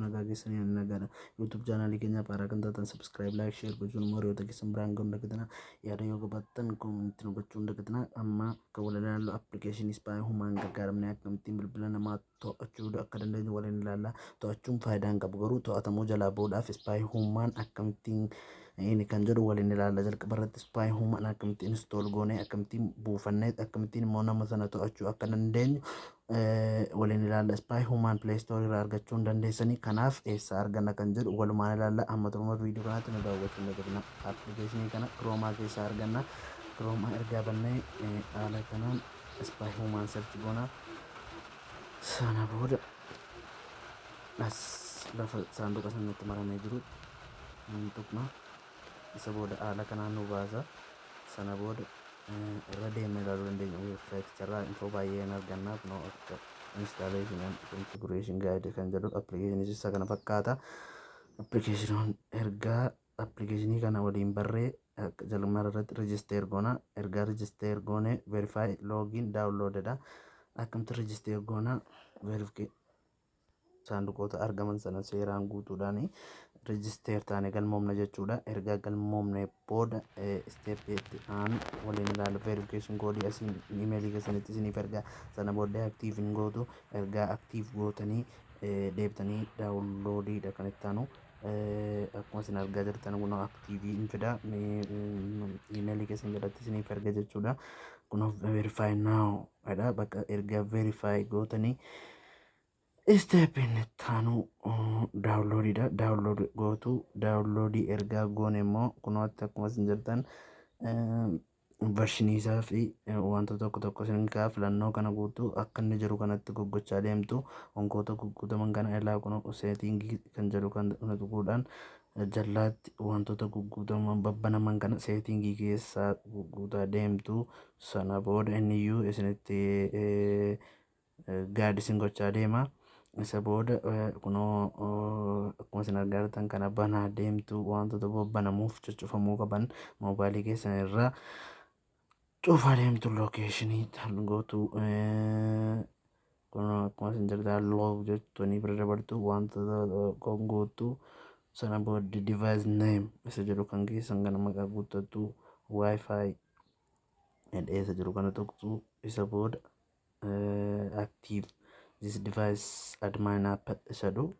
Nagaa keessanii? Ani nagaadha. YouTube chaanaalii keenyaaf haaraa kan taatan subscribe, like, share gochuun immoo hiriyoota keessan biraan ga'uun dagatinaa. Yaada yoo qabaattan comment nu gochuun dagatinaa. Amma kan waliin ilaallu appilikeeshinii Spy Human gargaaramnee akkamittiin bilbila namaa to'achuu akka dandeenyu waliin ilaalla. To'achuun faayidaa hin qabu, garuu to'atamuu jalaa bahuudhaaf Spy Human akkamittiin inni kan jedhu waliin ilaalla. Jalqaba irratti Spy Human akkamittiin install goonee, akkamittiin buufannee, akkamittiin immoo nama sana to'achuu akka dandeenyu waliin ilaalla. Spy Human Play Store irraa argachuu hin dandeessanii. Kanaaf eessa arganna kan jedhu walumaan ilaalla. Amma xumura viidiyoo kanaatti nu daawwachuu hin dagatinaa. Appilikeeshinii kana Chrome keessaa arganna. Chrome ergaa bannee haala kanaan Spy Human search goona. Sana booda as lafa saanduqa sanatti maramee jiru hin tuqna. Isa booda haala kanaan nu baasa. Sana booda irra deemnee ilaaluu dandeenya. Weebsaayiticharraa info baay'ee hin arganna. Kunoo akka installation and configuration guide kan jedhu appilikeeshinii isa kana fakkaata. Appilikeeshinoon ergaa appilikeeshinii kana waliin barree jalqaba irratti register goona. Ergaa register goone verify, login, download dha. Akkamitti register goona? Verify saanduqoota argaman sana seeraan guutuudhaan register taane galmoomna jechuudha. Ergaa galmoomne booda step itti aanu waliin ilaala. Verification koodii asiin imeelii keessanitti isiniif ergaa, sana booddee active hin gootu. Ergaa active gootanii deebitanii downloadiidha kan itti aanu. Akkuma isin argaa jirtan kunoo active hin fida, imeelii keessan jalatti isiniif erga jechuudha. Kunoo verify now dha. Bakka ergaa verify gootanii step inni itti aanu downloadiidha. Download gootu. Downloadii ergaa goone immoo kunootti akkuma isin jirtan versionii isaa fi wantoota tokko tokko isin kaa filannoo kana guutuu akka inni jiru kanatti goggochaa deemtu. Honkoota gugguutaman kana ilaa, kun settingii kan jedhu kan tuquudhaan jallaatti wantoota gugguutaman babbanaman kana settingii keessaa gugguutaa deemtu. Sana booda inni iyyuu isinitti guide isin gochaa deema. Isa booda kunoo akkuma isin argaa jirtan kana banaa deemtu. Wantoota babbanamuuf cuccufamuu qaban moobaayilii keessan irraa cufaa deemtu. Locationii tan gootu, kunoo akkuma isin jirtan loo jettanii bira dabartu, wantoota guutuu. Sana booda device name isa jedhu kan keessan kana maqaa guuttattu, wifi isa jedhu kana tuqxu. Isa booda active this device admin app isa jedhu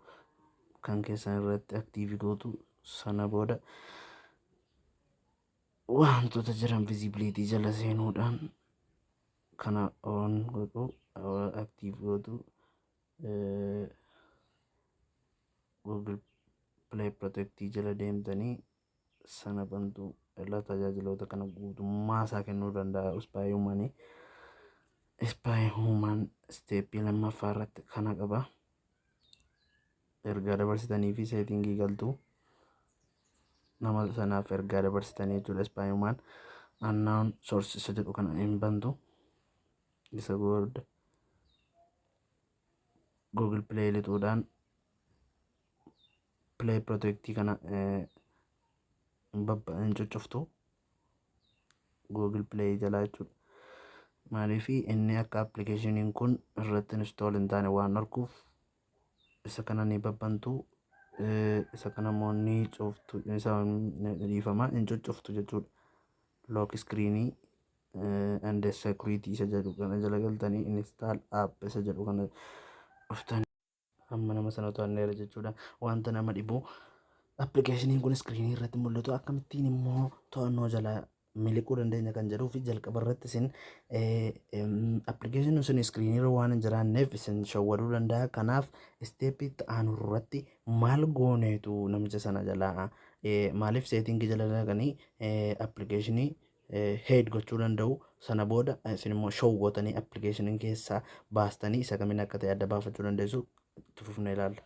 kan keessan irratti active gootu. Sana booda wantoota jiran visibility jala seenuudhaan kana on godhu, active gootu. Google Play Protect jala deemtanii sana bantu. Irra tajaajiloota kana guutummaa isaa kennuu danda'a Spy Humanii. Spy Human stepii lammaffaa irratti kana qaba. Ergaa dabarsitanii fi settingii galtu, nama sanaaf ergaa dabarsitanii jechuudha. Spy Human unknown source isa jedhu kana hin bantu. Isa booda Google Play lixuudhaan Play Protect kana hin cuccuftu Google Play jalaa jechuudha. Maaliif? Inni akka appilikeeshiniin kun irratti install hin taane waan arguuf isa kana ni babbantu, isa kana immoo ni cuftu, isa dhiifama, hin cuccuftu jechuudha. Lock screenii and security isa jedhu kana jala galtanii install app isa jedhu kana dhuftanii amma nama sana to'anneera jechuudha. Wanta nama dhibu, appilikeeshiniin kun screenii irratti mul'atu, akkamittiin immoo to'annoo jalaa miliquu dandeenya kan jedhuu fi jalqaba irratti isin appilikeeshiniin sun screenii irra waan hin jiraanneef isin shawwaduu danda'a. Kanaaf stepii itti aanu irratti maal gooneetu namicha sana jalaa, maaliif settingii jala dhaqanii appilikeeshinii hide gochuu danda'u, sana booda isin immoo show gootanii appilikeeshinii keessaa baastanii isa kamiin akka ta'e adda baafachuu dandeessu itti fufnee ilaalla.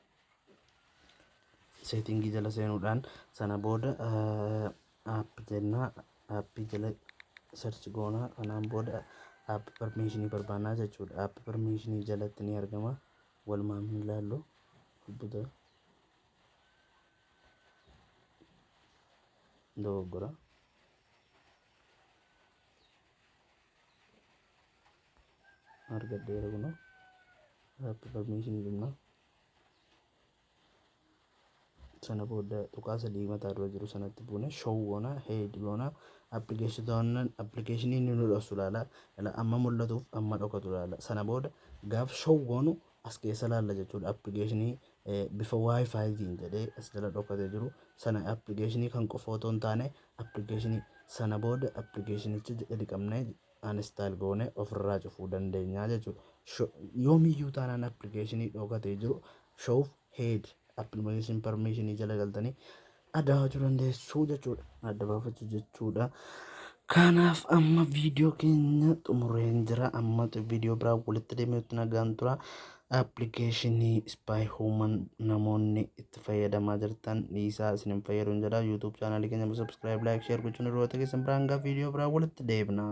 Settingii jala seenuudhaan sana booda app jennaa, appii jala search goonaa. Kanaan booda app permissionii barbaannaa jechuudha. App permissionii jalatti ni argama. Walumaan hin ilaallu. Buta dogoggora. Argadheera, kunoo app permissionii dhumna. Sana booda tuqaa sadii mataa dura jiru sanatti buune show goona, hide goona. Appilikeeshinii inni nu dhoksu ilaala. Amma mul'atuuf amma dhokatu ilaala. Sana booda gaaf show goonu as keessa laalla jechuudha. Appilikeeshinii bifa WiFitiin jedhee as jala dhokatee jiru sana, appilikeeshinii kan qofa otoo hin taane, appilikeeshinii sana booda appilikeeshinicha gadi qabnee uninstall goone ofirraa cufuu dandeenya jechuudha. Yoomiyyuu taanaan appilikeeshinii dhokatee jiru show hide application permissionii jala galtanii adda baafachuu dandeessuu jechuudha. Adda baafachuu jechuudha. Kanaaf amma viidiyoo keenya xumureen jira. Amma viidiyoo biraa walitti deebinutti nagaan tura. Appilikeeshinii Spy Human namoonni itti fayyadamaa jirtan dhiisaa, isin hin fayyadu jedha. YouTube chaanaalii keenya subscribe, like, share gochuun hiriyoota keessan biraan gahaa. Viidiyoo biraa walitti deebina.